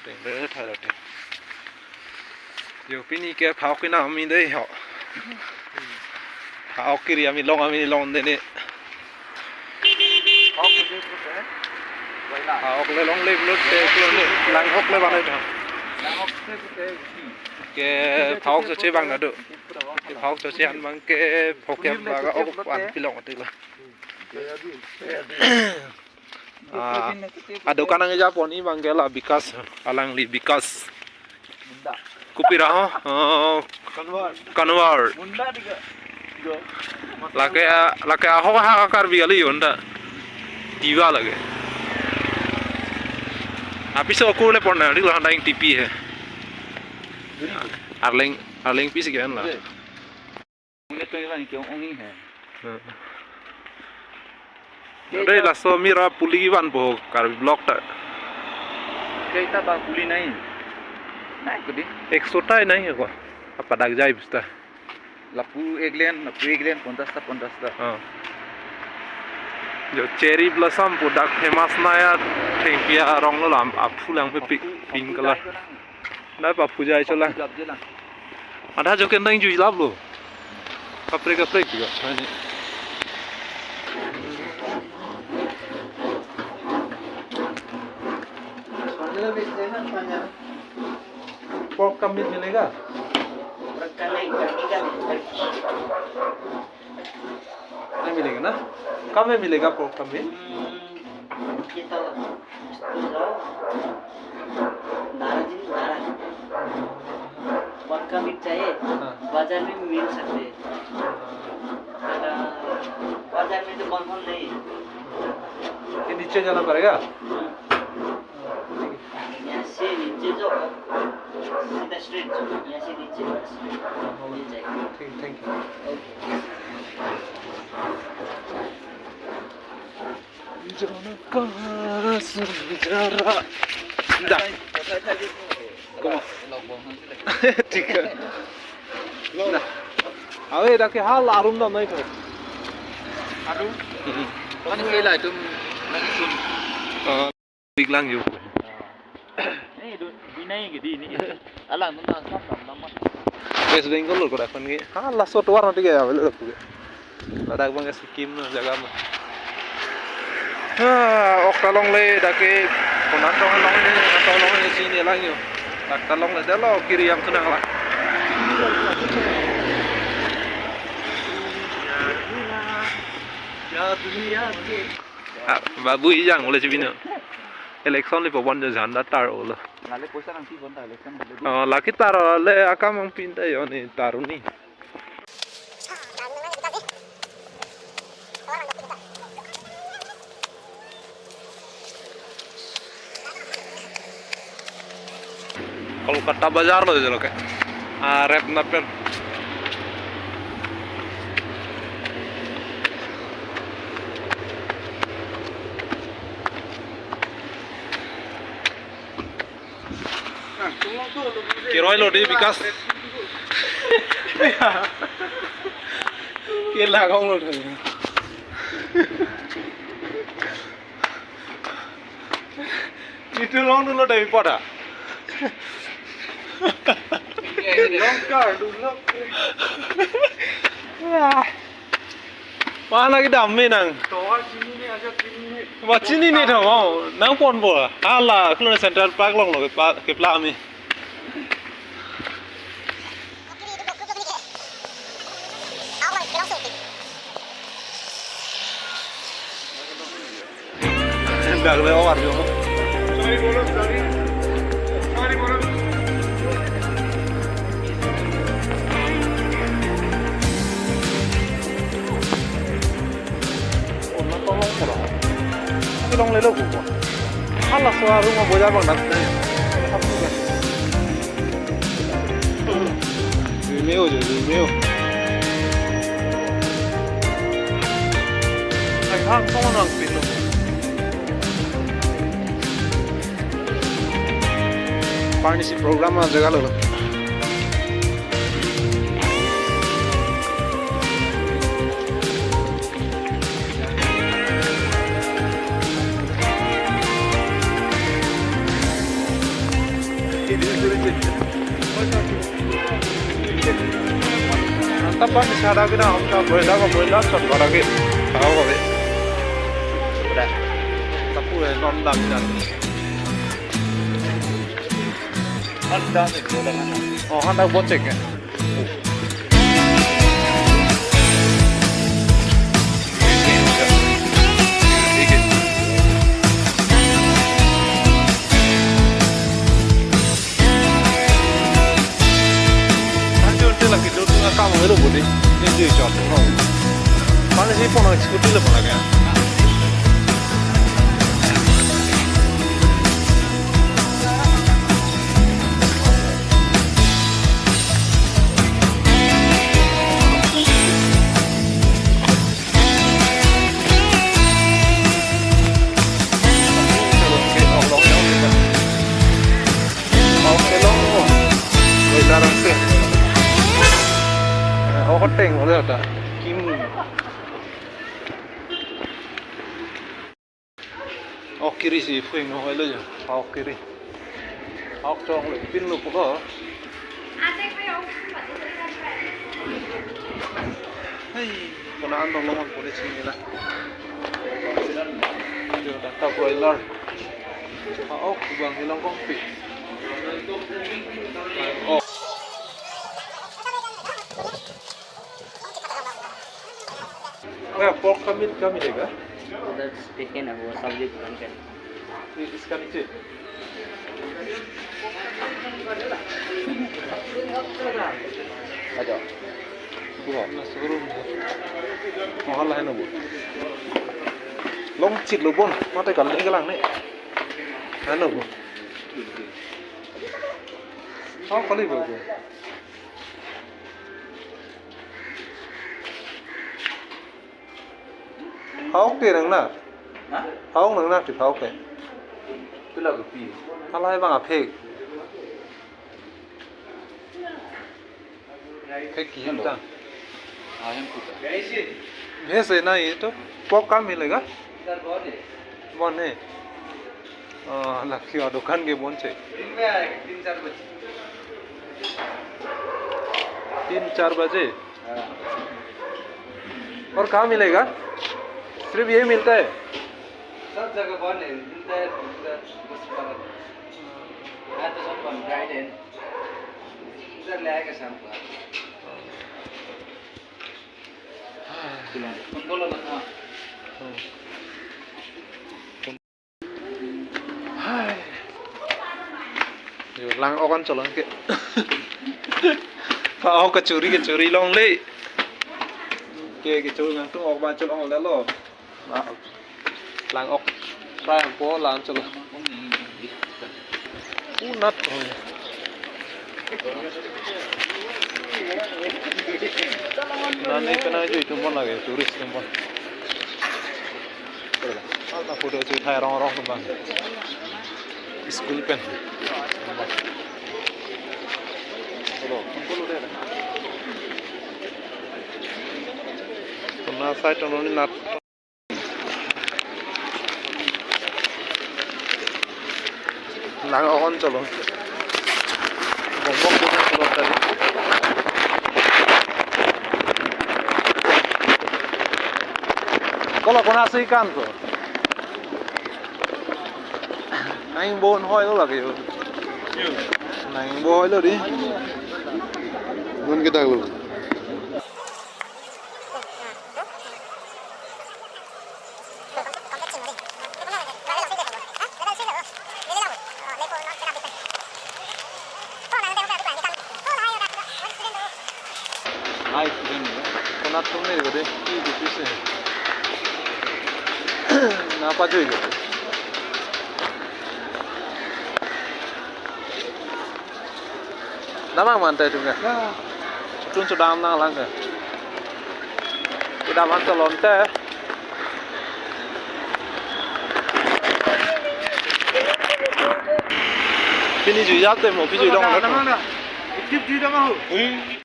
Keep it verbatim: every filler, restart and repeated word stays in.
Teng re thai lo teng. Yo, pini ke phak kina ami dei ho. Phak kiri ami long, ami long de ne. Phak le longle pulote, pulo ne, lang phak le bang le tha. Ke phak choche bang na do. Ke phak choche an bang ke phak ke bang ok an pilong ati la. Ah, adokan nangkeja pon abang ke la Bikas, alangli Bikas. Kopi ra ho? Oh, Kanwar. Kanwar. Munda tiga. Lake, ah, lake ahok ha Karbi kali yonda. Tiwa lake. Apiso okur le pon na, di lo handang T P he. Arleng, arleng pisi ke an la. Mune to ilang ke ong he. Hmm. Dei, laso mira puli vanpo Karbi Block ta. Kaita ba puli nai. Nai kudi. Ekso ta nai ko. Apa dak jai bista. Lapu ek lane, lapu ek lane, ponchas ta, ponchas ta. Oh. Jo cherry blossom pu dak famous naya thengpi arong lo lam, aphu lang pe pi-, pink color. Nai pa puja ichola. Adha joken dang jui lap lo. Kaprek kaprek juga. Ani. Pork ka meat milega? नहीं मिलेगा ना? कम में मिलेगा pork का meat? हम्म, ये तो, तो जाओ। नाराज ही नाराज। पक्का मिल चाहिए, हाँ। बाजार में भी मिल सकते हैं। हाँ। पर बाजार में तो confirm नहीं है। ये नीचे जाना पड़ेगा? हम्म। यहाँ से नीचे जाओ, सीधा straight जाओ, यहाँ से नीचे बस मिल जाएगा। ठीक, thank you। OK। Jana ka surjara. Da. Kuma. Thik hai. Da. Ave, dak ke hal arum da nai ko. Arum? Hmm. Kan ke la tum nang sun. Ah, big lang yo. Eh, do, binai ke di ni. Alang nang sam nam nam. West Bengal lo ko da kon ke. Ha, laso tovar nanti ke ya, belo ko. Ladak bang Sikkim no jaga ma. Ha, ok ta longle dak ke, konat ta longle, konat ta longle sini lang yo. Dak ta longle dei lo kiri yang senang la. Ya, dunia ke. Ah, babu ijang ole chibino. Election le pabon jo janda tar olo. Nale poisa nangpi pon ta election le. Oh, lake tar le akam ang pinta yo ni tar ni. Kolkata bazar lo jalo ke. Ah, rep napen. Keroi lo di Bikas. Ke lagong lo thang. Itu long dulu dari pada. Long car dulu. Wah. Mana kedam me nang? Tovar chini ne aja chini ne. Wah, chini ne tho, oh, nang pon bo. Hala, kulo Central Park long lo ke pa, ke pla me. Dak le over jo. Onna tolong pura. Tolong lelo ko. Hala so arum aboja bang dak. Vimeo jo, Vimeo. Ai hang tong nang pin lo. Parnisi program a jaga lo. Anta pan sada kita, anta boila ko boila, son bara ke. Tahu ko be. Udah. Tapu eh, non dam dan. Anta ni bola mana? Oh, anta bon cek ya. Lagi dulu nggak kamu itu budi. Ini dia jatuh. Mana sih pun scooty lah mana kan? Oke, long. Oi, darang sih. Eh, oh, koteng, udah ada. Kim. Ok kiri si phuing no hoilo jo. Ok kiri. Ok chong le pin lo pulo. Hei, kona an dong long pon si nila. Jo data broiler. Ok bang hilang kongpi. Ok. Wah, pork kami kami dega. Udah speaking aku sabji bukan kan. Ni ikan itu. Aja. Bukan. Nah, sebelum. Mahal lah ini, Bu. Long chit lo bon, mate kali ini kelang nih. Anu, Bu. Oh, kali, Bu. Hau ke nang na? Hah? Hau nang na ti hau ke. Pila kopi? Halai bang aphek. Phek ki hem ta. Ah, hem kuta. Bhese nahi to. Pork ka milega? Bon hai. Ah, la kya dukan ke bon se. Tin char baje. हाँ। और कहाँ मिलेगा? सिर्फ यही मिलता है? सब जगह बंद है, मिलता है, मिलता है, बस बंद है। यहाँ तो सब बंद, गाइड है। इधर ले आएगा शाम को। तुम बोलो ना, हाँ। Hai. Jo, lang ok an cholong ke. Pa ok kachuri kachuri longle. Ke kachuri nangtum ok ba cholong lelo. Lang ok. Rai po lang cholong. Unat. Nani kena jo itum pon lagi, tourist itum pon. Ala photo chu thai rong rong tum bang. School pen. Hello. Kona side along ni nat. Lang ok an cholong. Bongbong bongbong cholong tadi. Kolo kona si kan ko. Nang bon hoilo lagi yo. Nang bon hoilo di. Ngun kita lo. Hai, student. Kona tum ne gode, ki gode se. Na pa joi gode. Damang man ta itum ke? Ya. Chutun chudam nanglang ke. Kedam an cholong te. Pini jui jate mo, pini jui dong. Damang na. Ikip jui damang ho. Hmm.